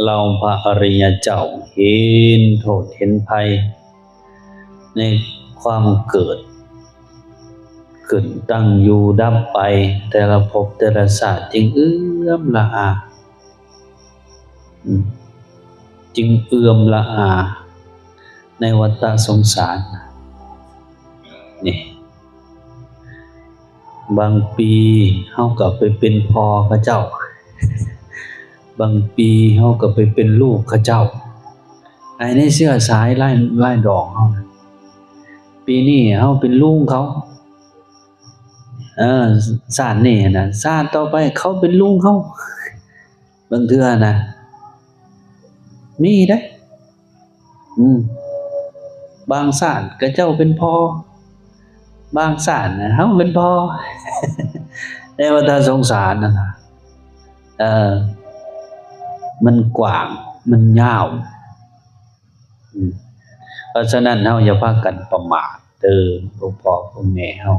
ເຫຼົ່າພະອະລິຍະເຈົ້າເຫັນໂທດເຫັນໄພໃນຄວາມເກີດຂຶ້ນ, ຕັ້ງຢູ່, ດັບໄປ, ແຕ່ລະພົບແຕ່ລະຊາດ ຈຶ່ງເອື້ອມລະອາ, ອືມ, ຈຶ່ງເອື້ອມລະອາໃນວັດຕະສົງສານນີ້. ບາງປີເຮົາກໍໄປເປັນພໍ່ເຂົາເຈົ້າ, ບາງປີເຮົາກໍໄປເປັນລູກເຂົາເຈົ້າ, ໃນເຊື້ອສາຍລາຍ, ລາຍດອກເຮົາ. ປີນີ້ເຮົາເປັນລຸງເຂົາ, ເອີ, ຊາດນີ້ນະ, ຊາດຕໍ່ໄປເຂົາເປັນລຸງເຮົາ. ບາງເທື່ອນະ ມີເດ້. ອືມ, ບາງຊາດເຂົາເຈົ້າເປັນພໍ່, ບາງຊາດນະ ເຮົາເປັນພໍ່. ໃນວັດຕະສົງສານນັ້ນນະ, ເອີ, ມັນກວ້າງ, ມັນຍາວ. ອືມ, ເພາະສະນັ້ນເຮົາຢ່າພາກັນປະໝາດເດີ້ ພວກພໍ່ພວກແມ່ເຮົາ.